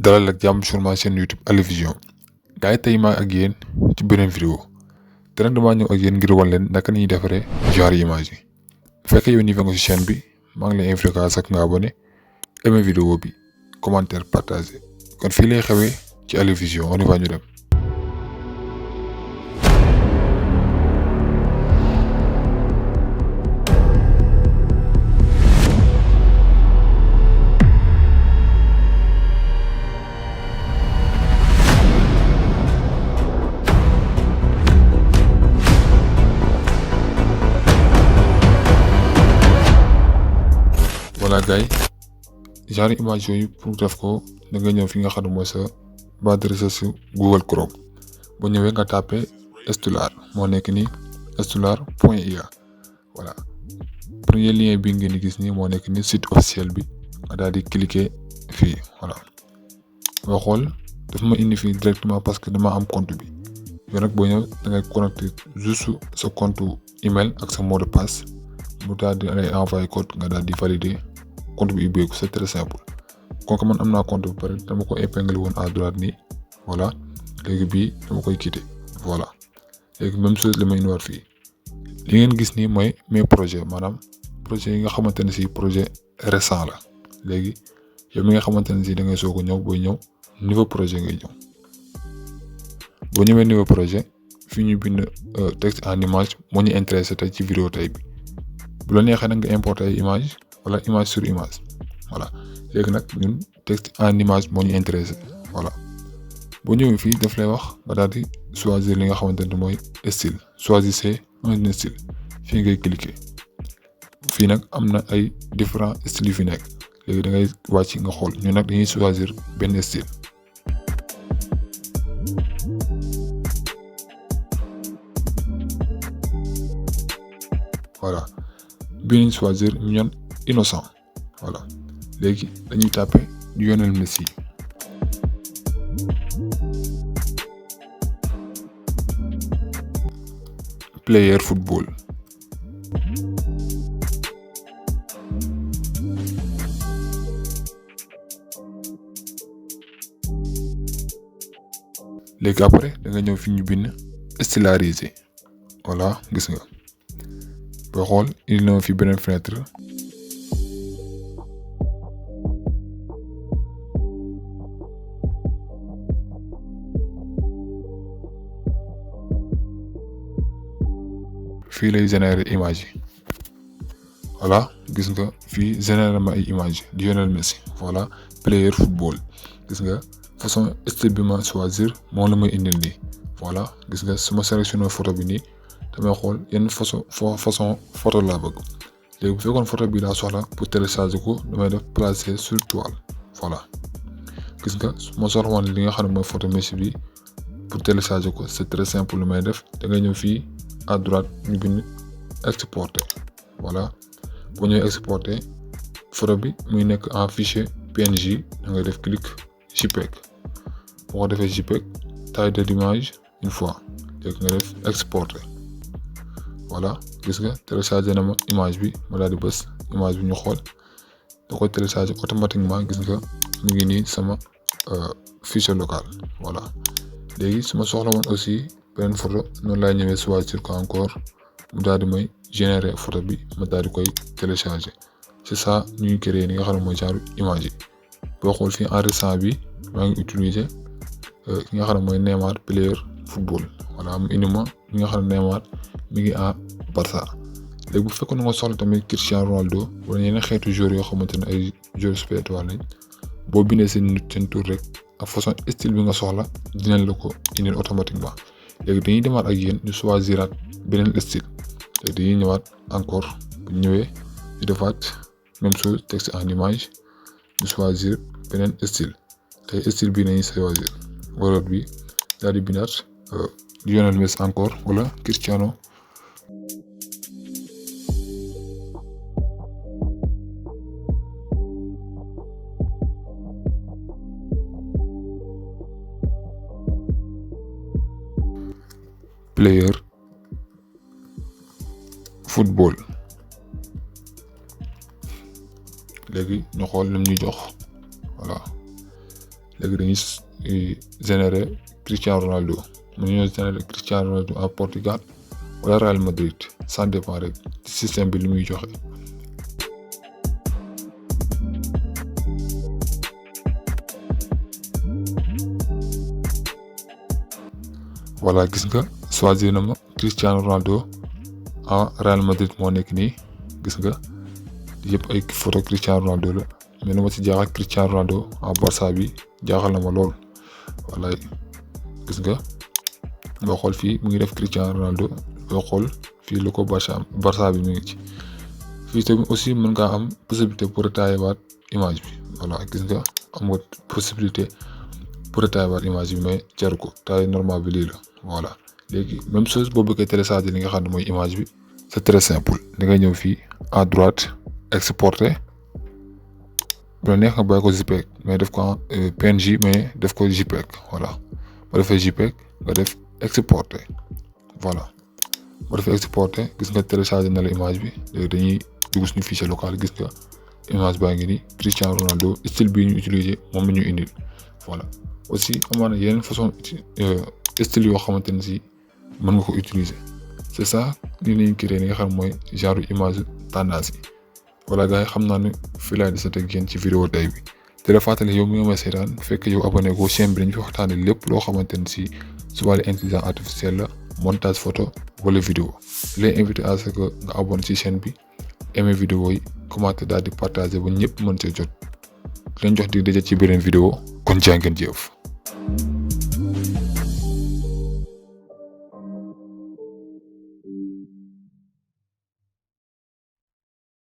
dalal ak jàmm sur ma chaîne YouTube Ali Vision gars yi tey maa ak yéen ci beneen vidéo te nag damaa ñëw ak yéen ngir wan leen naka la ñuy defaree genre image yi bu fekkee yow nii fa nga ci chaîne bi maa ngi lay invité à chaque nga abonné aimé vidéo bi commentaire partagé kon fii lay xewee ci Ali Vision on y va ñu dem. voilà gars yi genre image yooyu pour def ko da nga ñëw fi nga xam ne mooy sa barre de recherche Google Chrome boo ñëwee nga tapé Stellar moo nekk ni stellar.ia voilà premier lien bi ngeen di gis nii moo nekk ni site officiel bi nga daal di cliquer fii voilà boo xool daf ma indi fii directement parce que dama am compte bi yow nag boo ñëw da ngay connecté juste sa compte email ak sa mot de passe mu daal di lay envoyer code nga daal di valider compte bi ubbeeku c'est très simple kon man am naa compte bu pare dama ko épinglé woon à droite nii voilà léegi bii dama koy quitter voilà léegi même chose li may indiwaat fii li ngeen gis nii mooy mes projets maanaam projet yi nga xamante ne si projet récent la léegi yow mi nga xamante ne si da ngay soog a ñëw booy ñëw niveau projet ngay ñëw boo ñëwee niveau projet fii ñu bind texte en image moo ñu intéressé tey ci vidéo tey bi bu la neexee nag nga importer ay image wala image sur image voilà léegi nag ñun texte en image moo ñu intéressé voilà boo ñëwee fii daf lay wax nga daal di choisir li nga xamante ne mooy style choisissez un style fii ngay cliquer fii nag am na ay différents styles yu fi nekk léegi da ngay wàcc nga xool ñun nag dañuy choisir benn style voilà bii nañ choisir ñun innocent voilà léegi dañuy taper Lionel Messi player football léegi après da nga ñëw fi ñu bind stylisé voilà gis nga boo xool indi na fi beneen fenêtre fii lay générer image yi voilà gis nga fii générer ma ay image Lionel Messi voilà player football gis nga façon style bi ma choisir moom la may indil nii voilà gis nga su ma sélectionné photo bi nii damay xool yenn façon photo laa bëgg léegi bu fekkoon photo bi laa soxla pour télécharger ko damay def placer sur toile voilà gis nga su ma soxla woon li nga xam ne mooy photo Messi bi pour télécharger ko c'est très simple lu may def da ngay ñëw fii à droite ñu bind exporter voilà boo ñëwee exporter photo bi muy nekk en fichier PNG da ngay def clic JPEG boo ko defee JPEG taille de l'image une fois léegi nga def exporter voilà gis nga télécharger na ma image bi ma daal di bës image bi ñu xool da koy télécharger automatiquement gis nga mu ngi nii sama fichier local voilà léegi su ma soxla woon aussi beneen photo noonu laay ñëwee choisir ko encore mu daal di may générer photo bi ma daal di koy télécharger c'est ça ñuy créer ni nga xam ne mooy genre image yi boo xool fii en récent bi maa ngi utiliser ki nga xam ne mooy Neymar player football voilà mu indi ma ñi nga xam ne Neymar mi ngi à Barça léegi bu fekkoon na nga soxla tamit Cristiano Ronaldo wala yeneen xeetu joueurs yoo xamante ne ay joueurs super étoiles lañ boo bindee seen tour rek ak façon style bi nga soxla dinañ la ko indil automatiquement léegi dañuy demaat ak yéen ñu choisiraat beneen style léegi dañuy ñëwaat encore bu ñëwee ñu defaat même chose texte en image ñu choisir beneen style tey style bii nañuy choisir wala bi daal di bindaat Lionel Messi encore wala Cristiano player football léegi ñu xool lim ñuy jox voilà léegi dañuy générer Cristiano Ronaldo mu ñëw générer Cristiano Ronaldo à Portugal wala Real Madrid ça dépend rek ci système bi li muy joxe. voilà gis nga choisir na ma Cristiano Ronaldo à Real Madrid moo nekk nii gis nga yëpp ay photo Cristiano Ronaldo la mais lu ma ci jaaxal Cristiano Ronaldo à Barça bi jaaxal na ma lool voilà gis nga boo xool fii mu ngi def Cristiano Ronaldo boo xool fii lu ko Barça bi mu ngi ci fii tamit aussi mën ngaa am possibilité pour retailler waat image bi voilà gis nga am nga possibilité pour retailler waat image bi mais jaru ko taille normal bi lii la voilà léegi même chose boo bëggee télécharger li nga xam ne mooy image bi c'est très simple da ngay ñëw fii à droite exporter bu la neex nga bàyyi ko JPEG mais def ko PNG mais def ko JPEG voilà boo defee JPEG nga def exporter voilà boo defee exporter gis nga télécharger na la image bi léegi dañuy dugg suñu fichier local gis nga image baa ngi nii Cristiano Ronaldo style bii ñu utiliser moom la ñu indil voilà aussi amaana yeneen façon style yoo xamante ne si mën nga ko utiliser c'est ça ni lañu créé li nga xam mooy genre image tendance yi voilà gars yi xam naa ne fii laay desante ak yéen ci vidéo tey bi te la fàttali yow mi nga ma seetaan fekk yow abonné ko chaîne bi dañu fi waxtaane lépp loo xamante ne si su wàllu intelligence artificielle la montage photo wala vidéo lay invité à ce que nga abonné ci chaîne bi aimé vidéo yi commenté daal di partager ba ñëpp mën see jot leen jox di daje ci beneen vidéo kon jaa ngeen jëf